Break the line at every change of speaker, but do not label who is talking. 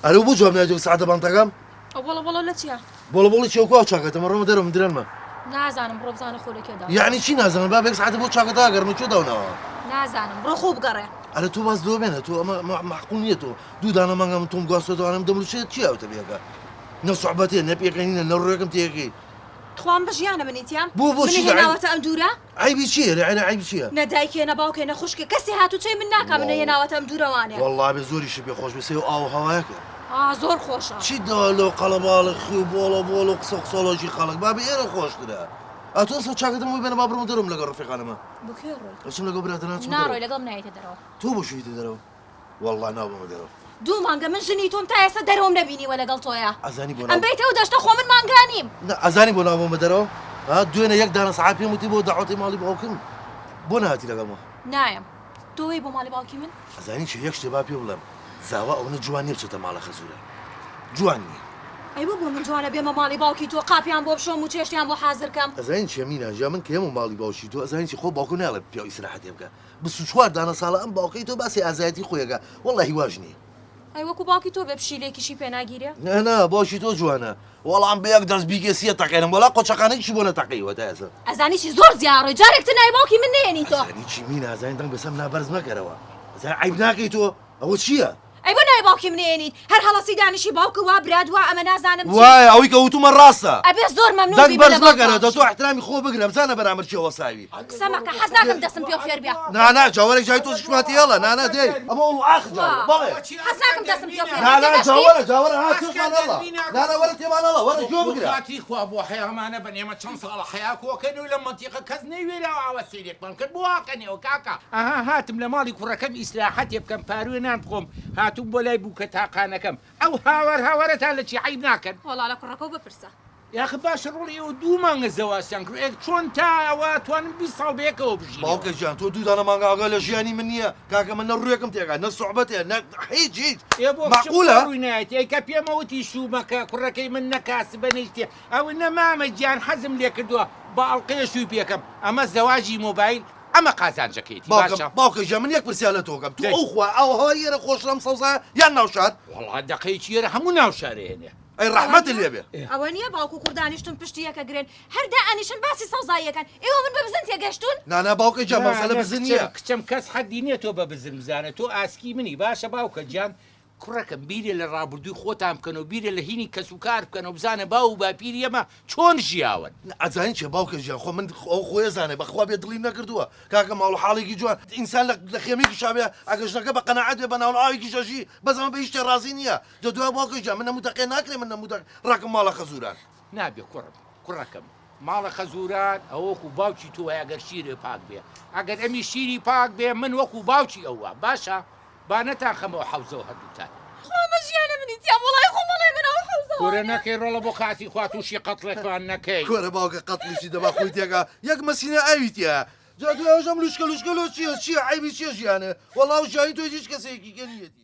ئەرە بۆ جواب نایەتەوە سەعاتە بانتەکەم؟
ئەو بۆڵە بۆڵە لە چیە؟
بۆڵە بۆڵی چیە کوا چاکەتەمە ڕۆمە دەرەوە من درەنمە.
نازانم بڕۆ بزانە خۆ لە کوێ داوە.
یەعنی چی نازانم بابە یەک سەعاتە بۆ چاکەتە ئەگەڕم لە کوێ داوناوە؟
نازانم بڕۆ خۆ بگەڕێ.
ئەرە تۆ باز لەوە بێنە تۆ ئەمە مەعقول نییە تۆ دوو دانە مانگا من تۆم گواستۆتەوە ئەم دەملوچە چی ئەوتە بێکە نە سوعبەتێ نە پێکەنینە نە ڕوێکم تێکەی.
تخوا من بە ژیانە منی تیا؟
بۆ بۆ
منی
چی
هێناوەتە ئەم دوورە؟
عەیبی چییە لە عێرە عەیبی چییە؟
نە دایکێ نە باوکێ نە خوشکێ کەسێ هاتوچۆی من ناکا منە هێناوەتە ئەم دوورەوانێ.
وەڵڵا بێ زۆریشی پێ خۆش بێ سێو ئاو و هەوایەکە.
ئا زۆر خۆشە.
چی دەوا لەو قەڵەباڵخی و بۆڵە بۆڵ و قسە قسۆڵۆکی خەڵک بابە ئێرە خۆشترە ئا تۆ ئەسڵ چاکەتم بۆی بێنە با بڕۆمە دەرەوەم لەگەڵ ڕەفیقانما.
بۆ کوێ ڕۆی؟
ئەچم لەگەڵ برادەران ئەچمە دەرەوە.
ناڕۆی لەگەڵم نایەیتە دەرەوە.
تۆ بۆ چوویتە دەرەوە؟ وەڵڵا ناوبەمە دەرەوە.
دوو مانگە من ژنی تۆم تا ئێستا دەرەوەم نەبینیوە لەگەڵ تۆیا.
ئەزانی بۆ
ئەم بێیتە ئەو دەشتە خۆ من مانگا نیم.
نا ئەزانی بۆ ناوبەمە دەرەوە؟ ها دوێنێ یەک دانە سەعات پێم وتی بۆ دەعوەتی ماڵی باوکم بۆ نەهاتی لەگەڵما؟
نایەم. تۆ وەی بۆ ماڵی باوکی من؟
ئەزانی چی یەک شتێ با پێ بڵێم زاوا ئەوەنە جوان نیە بچێتە ماڵە خەزورە جوان نیە.
ئەی بۆ بۆ من جوانە بێمە ماڵی باوکی تۆ قاپیان بۆ بشۆم و چێشتیان بۆ حازر کەم؟
ئەزانی چیە مینا جیان من کە یەمە ماڵی باوکی تۆ ئەزانی چی خۆ باوکم نایەڵێ پیاو ئیسراحەتێ بکا 24 دانە ساڵە ئەم باوکەی تۆ باسی ئازایەتی خۆی ئەکا وەڵاهی واش نیە.
ئەی وەکو باوکی تۆ بێ پشیلێکیشی پێ ناگیرێ؟
نا نا باوکی تۆ جوانە وەڵام بە یەک دەست بیگەسیە تەقێنم وەڵا قۆچەقانێکیشی بۆ نەتەقیوە تا ئێستا.
ئەزانی چی زۆر زیاڕۆی جارێک تر ناوی باوکی من نەیەنی تۆ.
ئەزانی چی مینا ئەزانی دەنگ بەسەر منا بەرز مەکەرەوە ئەزانی عەیب ناکەی تۆ ئەوە چیە؟
ئەی بۆ ناوی باوکی من ئێنیت هەر هەڵەسی دانیشی باوکە وا برات وا ئەمە نازانم چی.
وایە ئەوەی کە وتومە ڕاستە.
ئەبێ زۆر مەمنون
دەنگ
بی
بەرز
لە باوک
مەکەرە دە
باوکی.
تۆ ئیحترامی خۆ بگرە بزانە بەرامبەر کێ وەساوی.
قسە مەکە حەز ناکەم دەستم پێ فێر بێ.
نا نا جا وەرە جای تۆ شماتی هێڵە نا نا دەی ئەمە ئەوڵ و ئاخ جا بەڵێ.
حەز ناکەم دەستم پێ فێر
نا
بێ
نا جا
تێگەشتی؟
وەرە جا وەرە ها تێمان هەڵە نا نا وەرە تێمان هەڵە وەرە گوێ
بۆ
بگرە.
خاتری خوا بۆ حەیامانە بن ئێمە چەند ساڵە حەیا کۆکەین و لە مەنتیقە کەس نەیوێراوە ئاوا سەیرێکمان کرد بۆ واکەنێەوە کاکە. ئەها هاتم لە ماڵی کوڕەکەم ئیسراحەتێ بکەم پاروێ نان بخۆم هاتووم بۆ لای بووکە تاقانەکەم ئەو هاوار هاوارەتان لە چی عەیب ناکەن؟
وەڵا لە کوڕەکەو بپرسە.
یاخە باشە ڕۆڵی ئێوە دوو مانگە زەواجتان کردوە ئێ چۆن تا ئەوە ئەتوانن 20 ساڵ بەیەکەوە بژین؟
باوکە گیان تۆ دوو دانە مانگا ئاگا لە ژیانی من نییە کاکە من نە ڕووێکم تێکا نە سوعبەتێ نە هیچ هیچ
ئێ بۆ کچم
مەعقولە؟
بۆ ڕووی نایەتی ئەی کە پێمە وتی شوو مەکە کوڕەکەی من نە کاسبە نە هیچ ئەو نە مامە گیان حەزم لێ کردووە بە ئەڵقەیە شووی پێکەم ئەمە زەواجی مۆبایل ئەمە قازانجەکەیەتی
باوکم
باشە.
باوکە گیان من یەک پرسیار لە تۆ کەم تۆ
دەی.
ئەو خوا ئاو هەوای ئێرە خۆشترە ئەم سەوزایە یان ناو شار؟
وەڵا دەقەیەکی ئێرە هەموو ناو شارێ هێنێ.
ئەی ڕەحمەتت لێ بێ.
ئەوە نییە باوک و کوڕ دانیشتوون پشتی یەک ئەگرن هەر دائەنیشن باسی سەوزاییەکەن ئێوە من بە بزن تێگەشتوون؟
نا نا باوکە گیان
نا
مەسەلە
نا
بزن
کچم
نییە.
کچم کەس حەدی نییە تۆ بە بزن بزانێ تۆ ئاسکی منی باشە باوکە گیان کوڕەکەم بیرێ لە ڕابردووی خۆتان بکەنەوە بیرێ لە هینی کەس و کار بکەنەوە بزانە باو و باپیری ئێمە چۆن ژیاون.
ئەزانی چیە باوکە گیان خۆ من ئەو خۆی ئەزانێ بەخوا بێ دڵیم نەکردووە کاکە ماڵ و حاڵێکی جوان ئینسان لە لە خێمەیەکیشا بێ ئەگەر ژنەکە بە قەناعەت بێ بە ناون ئاوێکیش ئەژی بەس ئەمە بە هیچ شتێ ڕازی نییە جا دوای باوکە گیان من هەموو دەقێ ناکرێ من هەموو دەق ڕاکەم ماڵە خەزووران.
نابێ کوڕم کوڕەکەم ماڵە خەزووران ئەوە وەکوو باوکی تۆ وایە ئەگەر شیرێ پاک بێ ئەگەر ئەمی شیری پاک بێ من وەکوو باوکی ئەو وام باشە با نەتانخەمەوە حەوزەوە هەردووکتان.
خوا ئەمە ژیانە منی تیا وەڵای خۆم ئەڵێ من ئەو حەوزەوە
کورە نەکەی ڕۆڵە بۆ خاتی خوا تووشی قەتڵێکمان نەکەی.
کورە باوکە قەتڵیشی دەبا خۆی تێکا یەک مەسینە ئاوی تیایە جا دوای ئەوەش ئەم لوشکە لوشکە لۆ چیە چیە عەیبی چیە ژیانێ وەڵا ئەو ژیانی تۆ هیچ کەسێکی کە نیەتی.